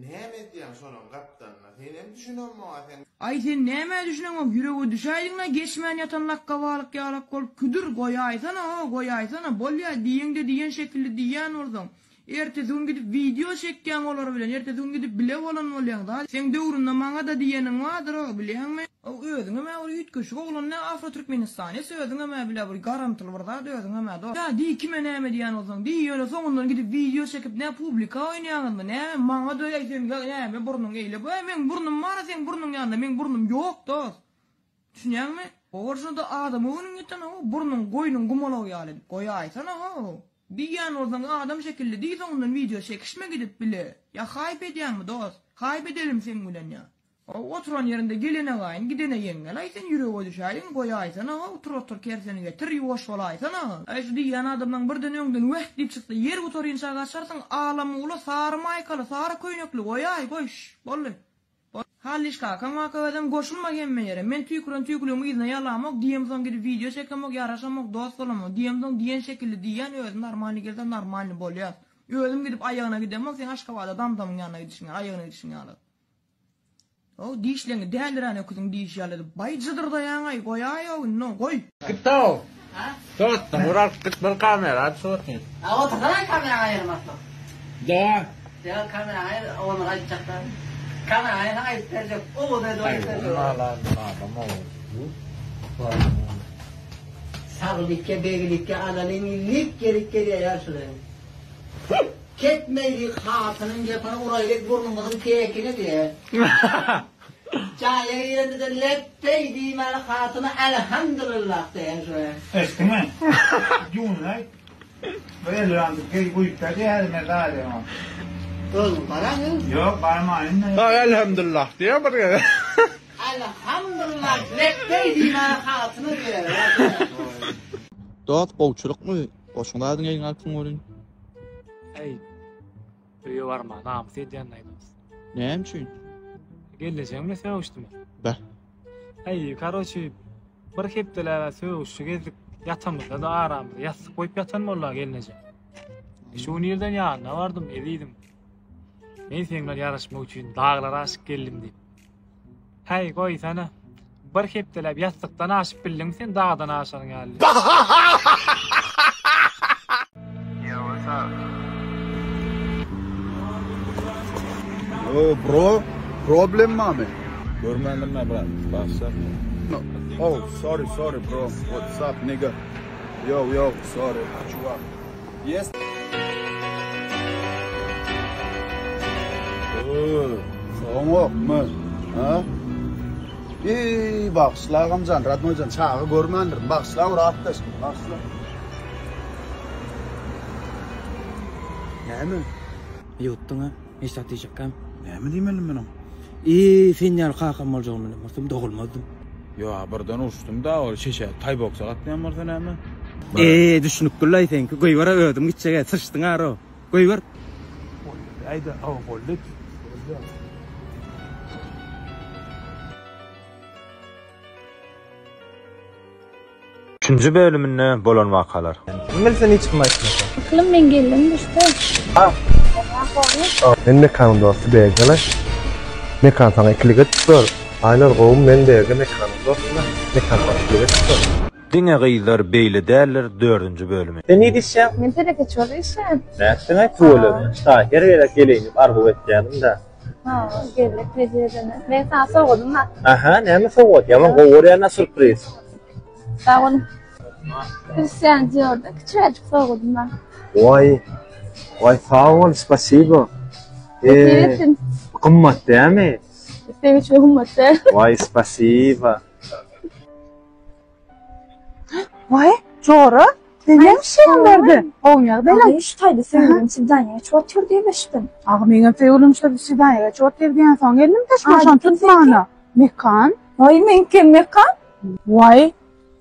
näme edýäň şonuň gapdalynda senem düşüneňmoga sen. Aý sen nämä düşüneňok ýürege düşäýdiňä geçmän ýatan lakga balyk ýalak bolup küdür goýaýsana ho goýaýsana bolýa diýeňde diýen şekilli diýýän bolsaň ertesi gün gidip wideo çekýäň olar bilen ertesi gün gidip bile bolan bolýaň zat seň döwründe maňada diýeniň bardyr-ow bilýäňmi. Ow özüňem-ä bir üýtgeşik oglan nä afro türkmenistanec özüňem-ä bile bir garamtyl bir zat özüňem-ä dos. Ýa diý kime näme diýýän bolsaň diý ýöne soňundan gidip wideo çekip nä publika oýnaýaňyzmy näme maňa-da äý sen näme burnuň eýle bu äý meň burnum bar-a seň burnuň ýanynda meň burnum ýok dos. Düşünýäňmi? Owarşyna-da adama göwnüň ýetenok-ow burnuň goýnuň gumalagy ýaly edip goýaýsana how. Diýýän bolsaň adam şekilli diý soňundan wideo çekişme gidip bile. Ýa haýp edýäňmi dos. Haýp edelim seň bilen ýa. How oturan ýerinde gelene gaýyn, gidene ýeňňel-aý sen ýürege düşäýdiň, goýaýsana-how, tur otur kerseni getir, ýuwaş bolaýsana. Aý şu diýýän adamlaň birden öňden weh diýip çyksa ýer gutarynça gaçarsyň, ala-mula sary maýkaly, sary köýnekli goýaý, goý, şş, boldy. Boldy. Hallyş kakaň waka özem goşulma hemme ýere, men tüýküren tüýküligimi yzyna ýalamok, diýemsoň gidip wideo çekemok, ýaraşamok, dost bolamok, diýemsoň diýen şekilli diýýän, özi normalnyý gelse normalnyý bolýas. Özüm gidip aýagyna gidemok, seň Aşgabada dam-damyň ýanyna gidişiň ýaly, aýagyna gidişiň ýaly. Ow dişleňi dälirän öküziň dişi ýaly edip baý jydyrdaýaňaý goýaýow indi goý. Git-ow! Sowatdan bir alyp git bir kamera aç sowatyn. A otursana kameraňy aýyrmaslyk. Da. Ýa kameraňy aýyr ony aýtjakda. Kameraňy aýyrsaň aýdyp berjek. Owadan edip aýdyp berjek. Saglyk beglikge alalyň lik gerik gelýär ýaşuly. Ketmeýlik hatynyň gepini uraýlyk burnumyzyň tekini diýe. Jaýa girende-de lepbeý diýmäli hatyna Elhamdulillah diýen şoýa. Eşitdiňmi? Ýuwunaý. Bir elrandyk geý guýup ber diýýär men zaýa oňa. Özüň baraňy? Ýok, barmaýyn. Bak Elhamdulillah diýýär bir gezek. Elhamdulillah lepbeý diýmäli hatyna diýer. Dost gowçulykmy? Goşuň zadyň eliňe alypsyň welin. Äý, öýe barmaga namys edýän-aý dost. Näme üçin? Gelnejeň bilen sögüşdim. Beh. Äý, karoçi, bir hepdeläp sögüşli gezdik. Ýatamyzda-da aramyzda ýassyk goýup ýatan boldy gelneje. Şu gün irden ýanyna bardym, ezizim. Men seň bilen ýaraşmak üçin daglara aşyp geldim diýip. Häý, goýsana. Bir hepdeläp ýassykdan aşyp bildiňmi sen dagdan aşanyň ýaly? Yo bro, problem barmy? Görmändim men brat, bagyşla. Oh, sorry, sorry bro. What's up nigga? Yo, yo, sorry. Çuwak. Yes. Soňokmy? Ha? Eý, bagyşla agamjan, radnoýjan, çaga görmändirin. Bagyşla, bratdaş, bagyşla. Näme? Ýutduň-a? Hiç zat diýjekkäm. Näme diýmeli men oňa? Eý, sen ýaly kakam boljagyny bilen bolsam dogulmazdym. Ýa, birden uruşdym-da, ol şeşe taýboksa gatnaýan bolsa näme? Eý, düşünip durlaý seňki. Goýber-ä özüm gitjek-ä, syçdyň-a-row. Goýber. Boldy-aýda, hawa boldy. Boldy. Üçünji bölüminde bolan wakalar. Kim bilsin hiç kim aýtmasa. Aklym men geldim düşdi. Men Mekanyň dosty BG-le. Mekan saňa ikilik edip dur. Aýlar gowumy men BG Mekanyň dosty Mekan saňa ikilik edip dur. Diňe gyzlar beýle däldir dördünji bölümi. Sen nirde işleýäň? Men telekeçi bolup işleýän. Nätdiňaý tüweleme. Şa her gezek geleýin diýip arzuw etýädim-dä. Ha, geldik tejribene. Men sana sowgadym bar. Aha, näme sowgat? Ýaman gowy görýän-ä sürpriz. Sag bol. Christian Dior'da kiçiräjik sowgadym bar. Waý. Waý, sag bol, spasibo. Nesip etsin. Gymmat dämi? Seň üçin gymmat däl. Waý, spasibo. Waý, jora, sen näme işleýäň bärde? Gowymy ýagdaýlaň? Aý, şu taýda söýgülim swidaniýa geçip otyr diýip eşitdim. Aga, meňem söýgülim şu swidaniýa geçip otyr diýen soň geldim daşyma şony tutmana. Mekan? Waý, meňkem Mekan. Waý,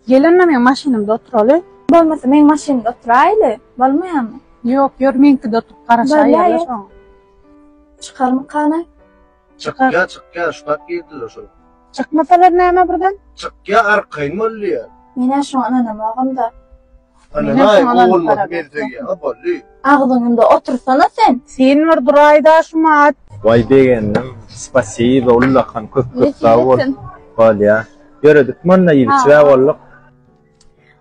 gel onda meň maşynymda oturaly. Bolmasa meň maşynymda oturaýly, bolmaýarmy? Ýok, ýör meňkide oturyp garaşaýaly şoňa. Çykarmykana? Çykar. Çykýa çykýa şumat girdiler şol. Çykmasalar näme birden? Çykýa arkaýyn bol diýýä. Menä şoňa ynanamogam-da. Ynanaý ogulmasy meni söýýä boldy. Agzyňda otursana sen. Sen bir duraýda şumat. Waý begendim. Spasiba ullakan köp köp sag bol. Bolýa. Ýöredik munda ýigitçä bolduk.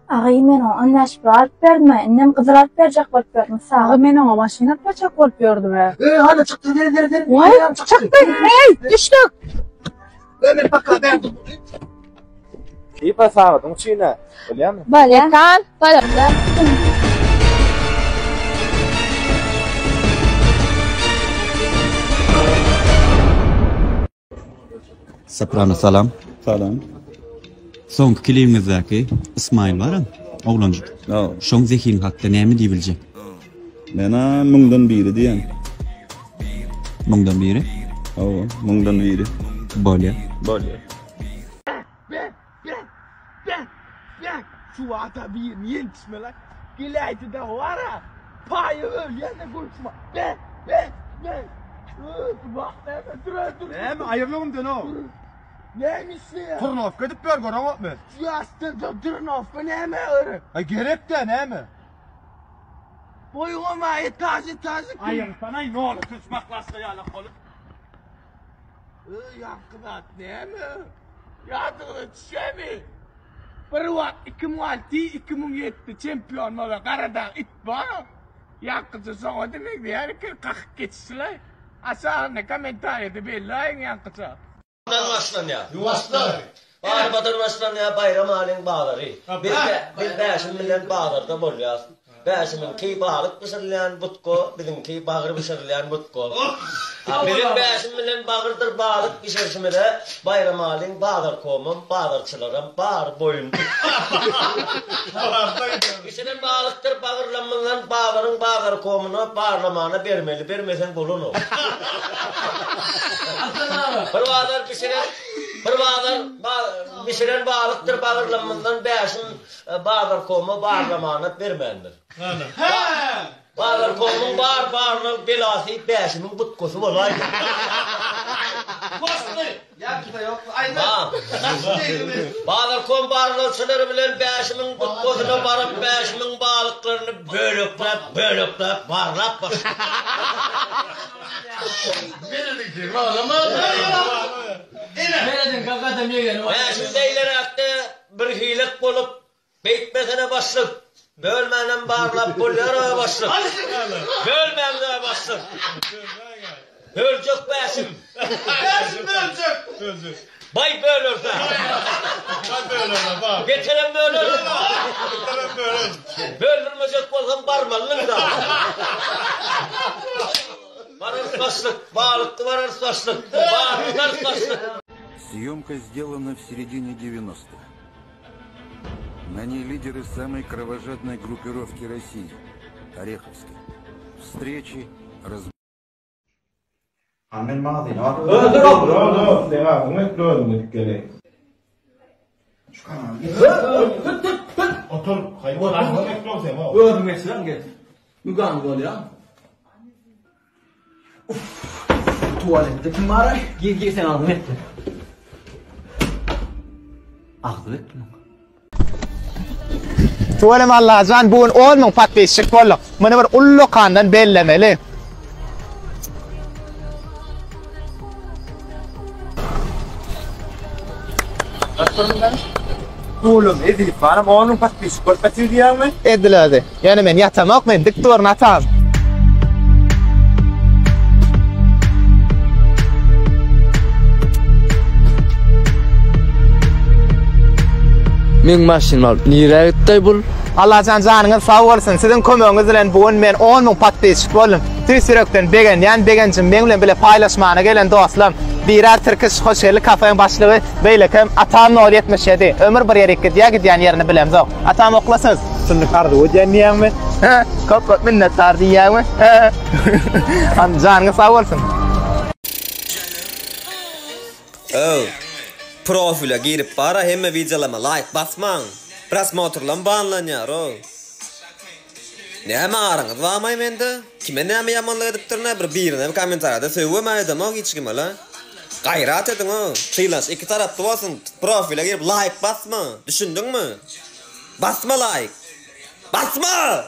Agy men oňa 15 pul alyp berdim-ä, indem gyzyl alyp berjek bolup ýörün, sag. Agy men oňa maşyn alyp berjek bolup ýördüm-ä. Eý hany çykdy seri seri seri. Waý çykdy, eý düşdük. Eý men paka berdim. Tipa sagadyň üçin-ä. Bolýamy? Bolýa. Mekan, bolýa. Soprano salam. Salam. Soňky klibiňizdäki Ismail bar-a, oglanjyk. Şoň zehini hakda näme diýip biljek? Men-ä müňden biri diýen. Müňden biri? Hawa, müňden biri. Bolýa. Bolýa. Be, be, be, be, şu wagta birini ýençmeli. Geläýse-de bar-a, paýa ölýän-de gurçma. Be, be, be. Bak näme, dur, dur. Näme, aýryl öňümden-ow. Näme işleýär? Turnowka edip ber, göreňokmy? Ýaşda turnowka näme öri? Aý gerek-dä, näme? Boýgama etaž etaž. Aýyrysana, nol sıçmaklaşga ýalak bolup. Öý ýaňky zat näme? Ýadyňyza düşýärmi? Bir wagt 2006, 2007 çempion bolan Garadag it bar. Ýaňkyja şoňa-da meňzeýär eken, kakyp geçişilaý. Aşagynda kommentariýada belläýiň ýaňkyja. Baýramdan başlanýar. Ýuwaşlar. Barbadan başlanýar Baýram alyň bazary. Biz biz Bäşim bilen bazarda bolýas. Bäşimiňki balyk bişirilýän budka, biziňki bagyr bişirilýän budka. Biziň Bäşim bilen bagyrdyr balyk bişirişimize Baýram alyň bazarkomam, bazarçylaram bary boýun. Bişiren balykdyr bagyrlamyzdan bazaryň bazarkomyna barlamana bermeli, bermeseň bolanok. Bir bazar bişiren, bir bazar bişiren balykdyr bagyrlamyzdan Bäşim bazarkoma barlamana bermändir. Bazarkomyň bar barlag belasy Bäşimiň butgasy bolaýdy. Bazarkom barlagçylary bilen Bäşimiň butgasyna baryp Bäşimiň balyklaryny bölekläp bölekläp barlap başlady. Bäşim beýleräkde birhilek bolup Beýtmesene başlyk. Bölmänem barlap bolýar-a başlyk. Bölmäň-dä başlyk. Böljek Bäşim. Bäşim böljek. Böljek. Baý bölerse. Baý böler, baý. Beterem böler. Beterem böler. Böldürmejek bolsaň barmalyň-da. Bararys başlyk. Balykly bararys başlyk. Barlarys başlyk. Съемка сделана в середине 90-х. На ней лидеры самой кровожадной группировки России – Ореховской. Встречи, раз... Hany men magazyna baryp. Dur dur sen agzyňy ekle özüň gidip geleýin. Şu kanaly Tut tut tut. Otur haýwan agzyňy ekle sen. Özüň geçiren geç. Ugany bolýa. Uff. Tuwaletde kim bar-aý? Gir gir sen agzyňy ekle. Agzy bekli muň. Tüweleme Allajan bu gün 10 müň podpisçik bolduk. Muny bir ullakandan bellemeli. Oğlum edilip baram 10 müň podpisçik bolup otyr diýýäňmi? Edil özi. Ýöne men ýatamok, men dik durun atam. Meň maşynymy alyp nirä gitdaý bul? Allajan janyňyz sag bolsun siziň kömegiňiz bilen bu gün men 10 müň podpisçik boldum tüýs ýürekden begenýän begenjimi meň bilen bile paýlaşmana gelen dostlam Birer Tirkiş hoş geldik kafeň başlygy beýlekem Atam nol 77 ömür bir ýerik gidýä gidýän ýerini bilemzok Atam okla söz. Şunluk arzuw edýän diýýäňmi? Hä? Köp köp minnetdar diýýäňmi? Hä? Hany janyňyz sag bolsun. Öw. Profile girip bara hemme wideolama laýk basmaň. Prosmotrlam banlanýar ow. Näme aryňyz barmaý mende? Kime näme ýamanlyk edipdirin-ä bir birine bir kommentariýada sögübem aýdamok hiç kime la. Gaýrat ediň ow. Sylaş iki taraply bolsun. Profile girip laýk basma. Düşündiňmi? Basma laýk. Basma!